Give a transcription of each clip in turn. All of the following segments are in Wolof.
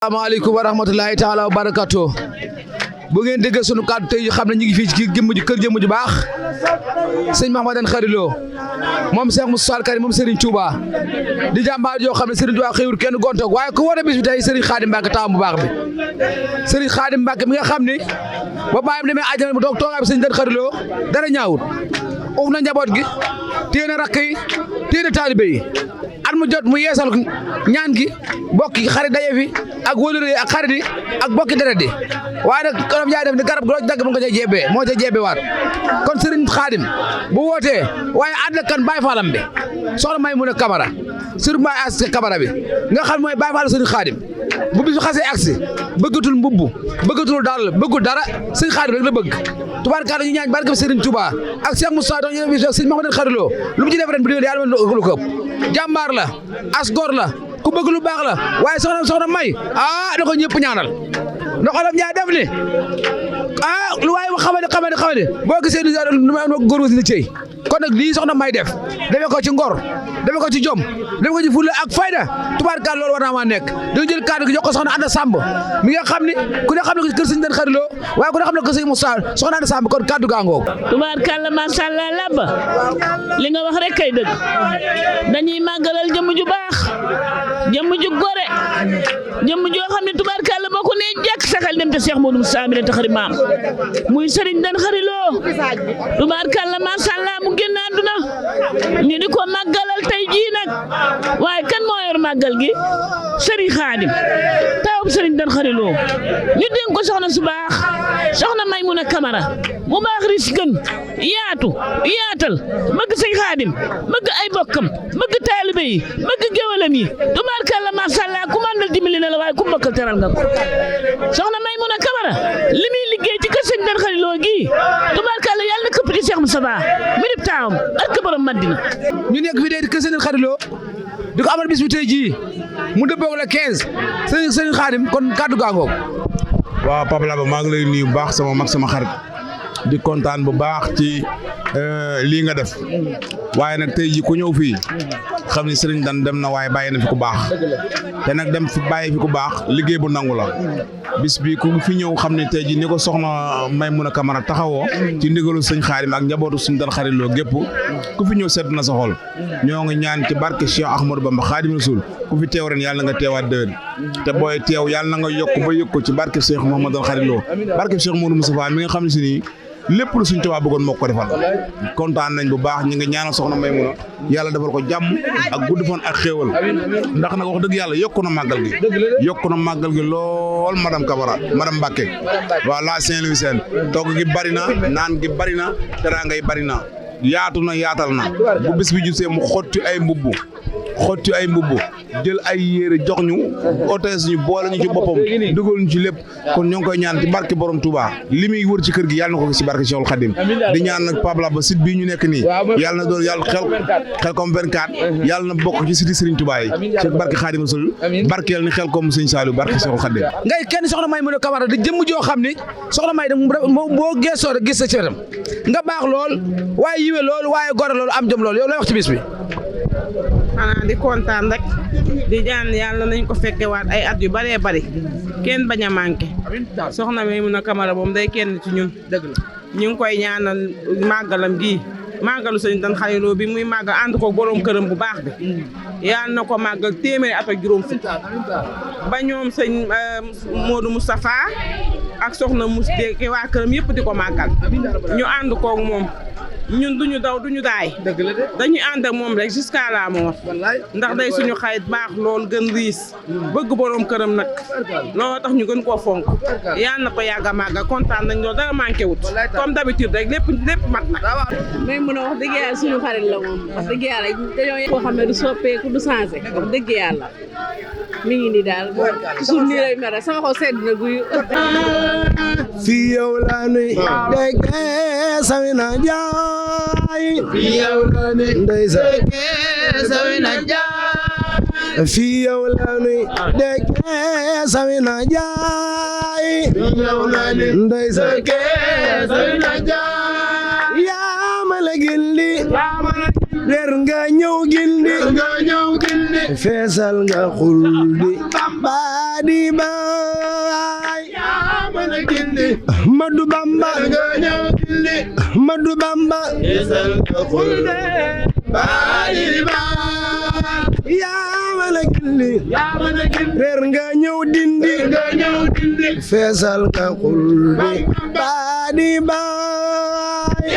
asalaamaaleykum wa rahmatulahi taala wa barakatu bu ngeen déggee sunu kàddu tey xam ne ñu ngi fii ci kër jëmm ju baax sëñ Mahamadan Xarilo moom Cheikh Moussa Karim moom Serigne Touba di jàmbaar joo xam ne Serigne Touba xëyul kenn gontoog waaye ku woote bis bi tey Serigne Khadim Mbacke taam bu baax bi Serigne Khadim Mbacke mi nga xam ni ba bàyyam demee àjjana bu toog toogaay bi sëñ Dan Xarilo dara ñaawut uuf na njaboot gi téye na rakk yi téye na taalibe yi at mu jot mu yeesal ñaan gi bokki xarit daje fi ak wóolure yi ak xarit yi ak bokki deret yi waaye nag olof yaay def ni garab goo dagg mu nga cay jeebee moo ca jeebe waat kon Serigne Khadim bu wootee waaye ànd kan Baye Fallam bi soxna Maymuna Camara Serigne Baye As Camara bi nga xam mooy Baye Fall Serigne Khadim bu bisu xasee agsi bëggatul mbubb bëggatul daal bëggul dara Serigne Khadim rek la bëgg tubaarkalla ñu ñaan barke Serigne Touba ak Cheikh Moussa doon ñu bis Serigne Mahamadan Xarilo lu mu ci def ren bu déwénee yàlla mën lu ko jàmbaar la as góor la ku bëgg lu baax la waaye soxna May da ko ñëpp ñaanal ndax olof ñaay def ni lu waaye xamadi boo gisee nu góor wasi ni cey kon nag lii soxna May def defe ko ci ngor defe ko ci jom defe ko ci fulla ak fayda tubaarkalla loolu war naa maa nekk dañu jël kàddu gi jox ko soxna Anta Samb mi nga xam ni ku ne xam ne ko kër Sëñ Dan Xarilo waaye ku ne xam ne ko Sëñ Moussa soxna Anta Samb kon kàddu gaa ngoog tubaarkalla macha Allah labba li nga wax rek kay dëgg dañuy màggalal jëmm ju baax jëmm ju gore jëmm joo xam ne tubaarkalla boo ko nee jàkk saxal dem te Cheikh Modou Moussa mi taxari maam muy Serigne Dan Xarilo tubaarkalla macha Allah mu génn àdduna ñu di ko màggalal tey jii nag waaye kan moo yor màggal gi Serigne Khadim tawub Serigne Dan Xarilo ñu dénk ko soxna su baax soxna Maymuna Camara mu baax ris gën yaatal bëgg Serigne Khadim bëgg ay bokkam bëgg taalibe yi bëgg géwalam yi tubaarkalla macha Allah ku mandal dimbali na la waaye ku bokkal teral nga ko soxna Maymuna Camara li muy liggéey ci kër Serigne Dan Xarilo gi tubaarkalla yàlla na këpp ci Cheikh Moussa mi dib taawam ak borom Madina ñu nekk fi dee kër Serigne Xarilo di ko amal bis bi tey jii mu dëppoo la 15 Serigne Khadim kon kàddu gaa ngoog waaw Papa Laba maa ngi lay nuyu bu baax sama mag sama xarit di kontaan bu baax ci lii nga def waaye nag tey jii ku ñëw fii xam ni Serigne Dan dem na waaye bàyyi na fi ku baax te nag dem fi bàyyi fi ku baax liggéey bu nangu la bis bi ku fi ñëw xam ne tey jii ni ko soxna Maymuna Camara taxawoo ci ndigalu sëñ Khadim ak njabootu Sëñ Dan Xarilo gépp ku fi ñëw sedd na sa xol ñoo ngi ñaan ci barke Cheikh Ahmadou Bamba Khadim Rasoul ku fi teew ren yàlla na nga teewaat déwén te booy teew yàlla na nga yokk ba yëg ko ci barke Cheikh Mahamadan Xarilo barke Cheikh Modou Moustapha mi nga xam ne si nii lépp lu Sëñ Tuubaa bëggoon moo ko defal kontaan nañ bu baax ñi nga ñaanal soxna Maymuna yàlla defal ko jàmm ak gudd fan ak xéewal ndax nag wax dëgg yàlla yokku na màggal gi lool madame Camara madame Mbacke waaw la Saint-Louis seen togg gi bari na naan gi bari na teraanga yi bari na yaatu na yaatal na bu bis bi jusee mu xotti ay mbubb jël ay yére jox ñu otees ñu boole ñu ci boppam dugal ñu ci lépp kon ñoo ngi koy ñaan ci barke borom Touba li muy wër ci kër gi yàlla na ko ci barke Cheikhul Khadim di ñaan nag Pape Laba site bii ñu nekk nii yàlla na doon yàlla Xelcom 24 yàlla na bokk ci site Serigne Touba yi ci barke Khadim Rasoul barkeel ni Xelcom Serigne Saliou barke Cheikhul Khadim ngay kenn soxna Maymuna Camara di jëmm joo xam ni soxna May boo geesoo rek gis sa ci wetam nga baax lool waaye yiwe lool waaye gore lool am jëm lool yow lay wax ci bis bi xanaa di kontaan rek di ñaan yàlla nañ ko fekkewaat ay at yu bëree bëri kenn bañ a manqué soxna Maymuna Camara moom day kenn ci ñun ñu ngi koy ñaanal màggalam gii màggalu Sëñ Dan Xarilo bi muy màggal ànd ko borom këram bu baax bi yàlla na ko màggal téeméeri at ak juróom fukk ba ñoom sëñ Modou Moustapha ak soxna Mousté ki waa këram yëpp di ko màggal ñu ànd koog moom ñun duñu daw duñu daay dañuy ànd ak moom rek jusqu'à la mort ndax day suñu xarit baax lool gën riis bëgg borom këram nag looloo tax ñu gën koo fonk yal na ko yàgg a màgg kontaan nañ loolu dara manqué wut comme d'habitude rek lépp mat na. may mën a wax dëgg yàlla suñu xarit la moom wax dëgg yàlla dañoo koo xam ne du soppeeku du changé wax dëgg yàlla mi ngi nii daal toujours nii lay mel sama xol sedd na guy fii yow la nuy dégg Sawina Njaay fii yow la nuy ndeysaan Sawina Njaay fii yow la nuy dégg Sawina Njaay fii yow la nuy ndeysaan Sawina Njaay yaa ma la gindi reer nga ñëw gindi feesal nga xul di baadi baay Ahmadu Bamba Ahmadu Bamba feesal nga xul di baadi baay yaa mën a gindi reer nga ñëw dindi feesal nga xul di baadi baay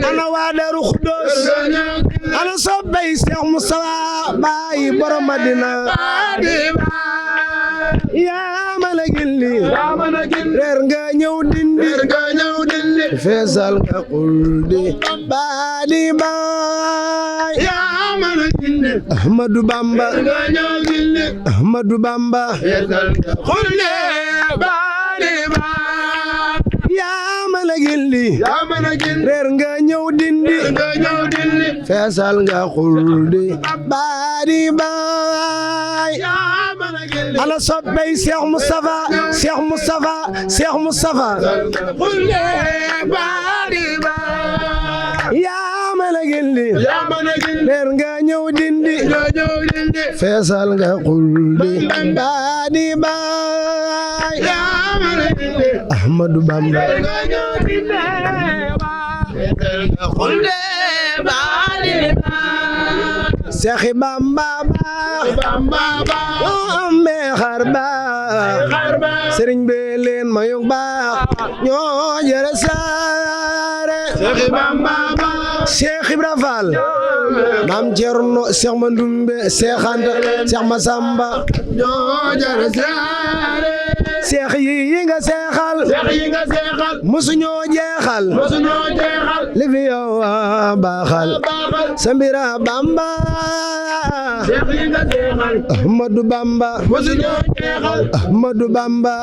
ana waa Daaru Xudoos ana soppay Seex Mustafa baay borom Madina yaa mën a gindi reer nga ñëw dindi feesal nga xul di baadi baay Ahmadu Bamba Ahmadu Bamba feesal nga xul di baadi baay yaa mën a gindi reer nga ñëw dindi feesal nga xul di baadi baay ana soppey Cheikh Moustapha Cheikh Moustapha Cheikh Moustapha xul di baadi baay yaa mën a gindi reer nga ñëw dindi feesal nga xul di baadi baay Ahmadu Bamba Seexi Bamba baax ambe xar baax sëriñ be leen mayug baax ñoo jere saare Seexi Bamba baax Seex Ibra Faal Maam Cerno Seex Mandumbe Seex Anta Seex Masamba ñoo jere saare seex yi nga seexal musu ñoo jeexal li fi yow baaxal sa mbira Bamba Ahmadu Bamba Ahmadu Bamba